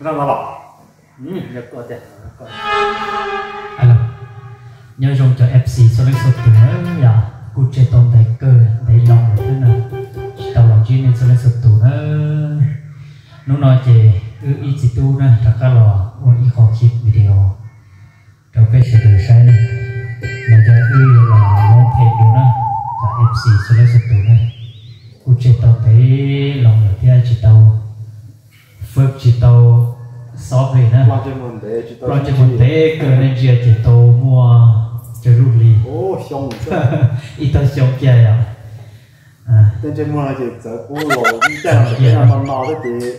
Zaj no los, nyob zoo cov F C txhua leej txhua tus na, yog kuj tseg tau ntev kawg ntev loo lawm thiab na, tsis tau los ntsib nej txhua leej txhua tus na. Hnub no ces wb ib txiv tub na rov qab los ua ib qho clip video rau peb sawv daws saib na. Los yog wb yuav los loob phem dua na, cov F C txhua leej txhua tus na, kuj tseg tau ntev loo lawm thiab tsis tau fwb tsis tau xob plig na. Ploj ntsej muag ntev kawg, nej ntsia ces tau muaj tsawg lub hli, ib tag xyoo kiag yom. Tej ntsej muag no ces txawv kub los ib caj no no no thiab ces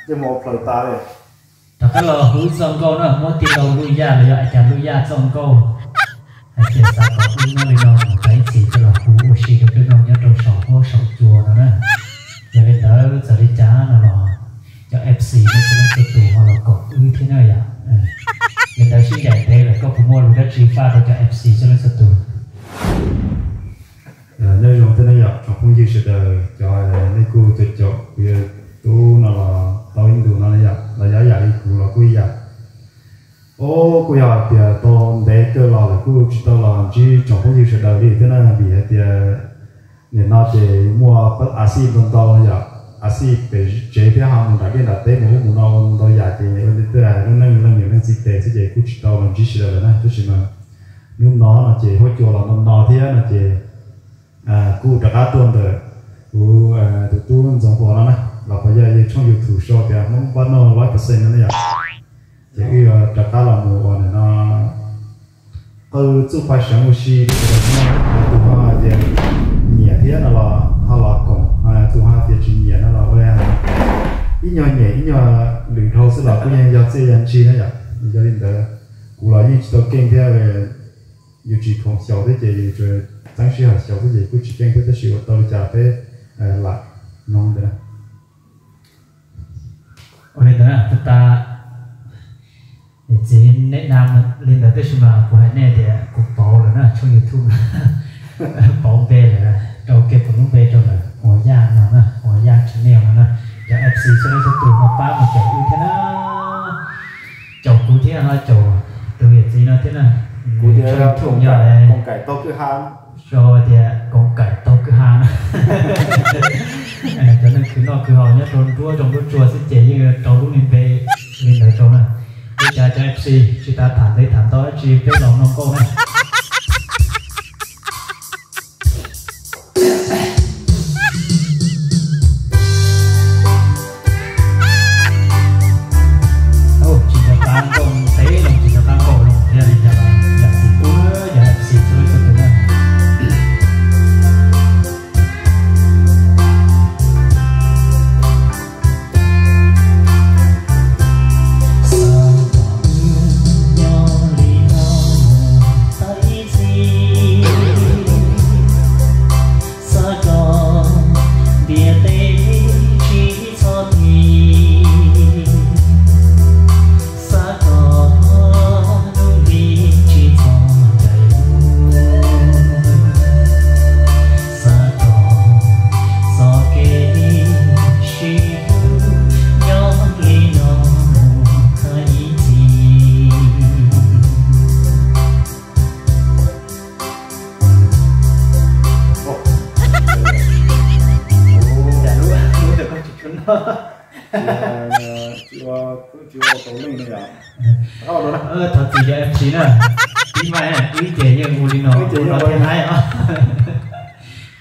ntsej muag plaws tas li. Rov qab los hu txoj nkauj na, muab tij laug Luj Yaj los yog a cas Luj Yaj txoj nkauj hais tias xav kom wb nyob li no mus tau ib txhis coj los hu ua si rau peb mloog nyob rau saum huab saum cua no na. Yog li ntawd txawm li cas no los cov F C nej txhua leej txhua tus ho los koom wb thiab na yom. Li ntawd sib ncaim ntev lawm koj puas muaj lus dab tsi faj rau cov F C txhua leej txhua tus? Nyob zoo thiab na yom tsoom phooj ywg sawv daws, cov nej kuj caum caum kuv yawg tub no los tau ib ntus no na yom, los yog yam li kuv los kuj ib yam. Os, kuj yog hais tias tau ntev kawg los lawm kuj tsis tau los ntsib tsoom phooj ywg sawv daws li thiab na, vim hais tias nim no ces muaj a xij ntau ntau no yom, a xij pem tsev thiab ho mus nram liaj nram teb mus ub mus no ua ntau yam ces ua ntej twb hais lub neej leej niam leej txiv tes xwb ces kuj tsis tau los ntsib sawv daws lawm na. Tab sis mas hnub no no ces huab cua los no no thiab no ces kuj rov qab tuaj ntawm kuv tus tub Ntxoov Huas no na, los puas yog yog tshooj YouTube sau tias Hmoob Pab Noj Live Percent no na yom. Ces wb yuav rov qab los mus ua nim no qw txuj paj seev ua si rau sawv daws mloog na. Tus ho tias nyiam thiab no los ho los koom, tus ho tias tsis nyiam no los ua ib nyuag nyiam ib nyuag lwm dhau xwb los kuj yeej yog txiaj yog ntsig na yom. Yog li ntawd kuv los yeej tsis tau keej thiab, yus tsis khoom xyaum thiab ces yus tsuas txeeb sij hawm xyaum xwb ces kuj tsis keej thiab, tab sis ua tau li cas peb lam mloog ntawd na. Ua li ntawd na, tas niam txiv neb nam li ntawd tab sis mas kuv hais nej tias kuv pauv lawm na, tshooj YouTube pauv npe lawm, rau kiag kuv lub npe rau lawm, Huas Yaj no na, Huas Yaj Channel no na. Cov F C txhua leej txhua tus ho pab mus caum wb thiab na, caum kuv thiab ho caum tus yawm txiv no thiab na. Kuv tias tshooj YouTube yog koom kaim taug kwj ha, sau tias koom kaim taug kwj ha no. Cov neeg khwv noj khwv haus nyob rau nruab zoov nruab tsua xwb ces yeej rau lub me npe li ntawd rau na. Li cas cov F C tsis tas tham ntev tham ntau dab tsi peb los mloog nkauj na. Tsis nco qab nkauj ntev loo, tsis nco qab nkauj loo thiab li cas los yam txiv tub yog F C txhua leej txhua tus na. Xav kom wb nyob li no mus tau ib txhis, xav kom ntiaj teb tsis txhob tim, xav kom lub hli tsis txhob ncaim lug, xav kom txoj kev sib hlub nyob li no mus tau ib txhis. Cas lub, lub ntawm koj tsis tshua noj. Tsis ua, tsis ua tau leej no yom. Thov txim cov F C na. Ib mai wb ces yeej ua li no, ua no thiaj haib os.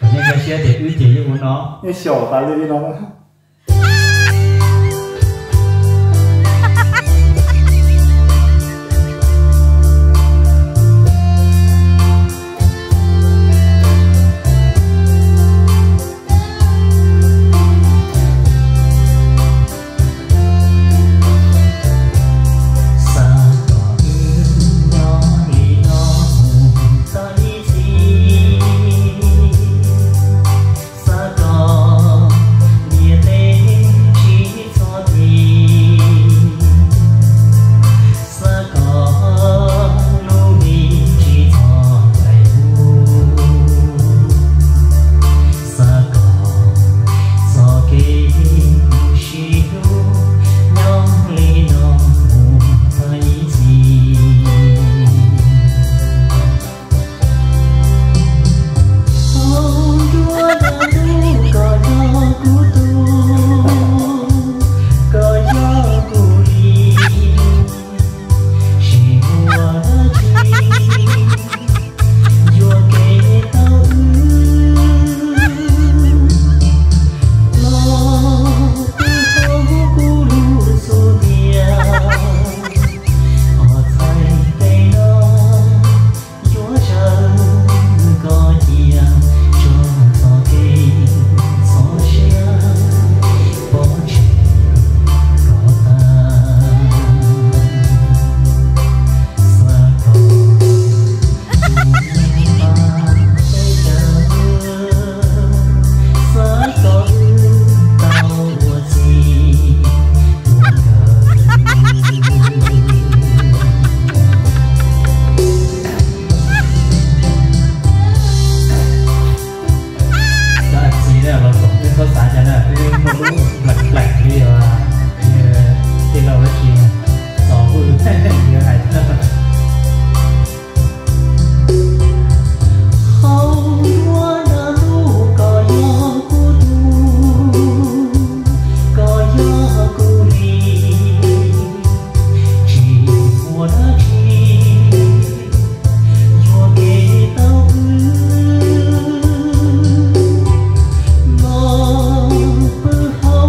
Kom nej nkag siab tias wb ces yeej ua no, yeej xyaum tas li li no. Xav kom wb nyob li no mus tau ib txhis, xav kom ntiaj Muaj lub nplaim nplaim li tij laug dab tsi tos kuj yuav hais tag. Hauv nruab ntawm ntuj koj yog kuv tug, koj yog kuv li, tsis muaj dab tsi yuam kev tau wb los pw hauv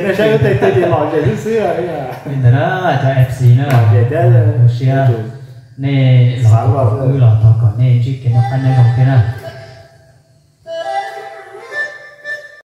Saib lub tej twg ces lom zem xwb xwb. Li ntawd na cov F C na, zoo siab nej los wb los thov kom nej ntsib kev noj qab nyob zoo thiab na.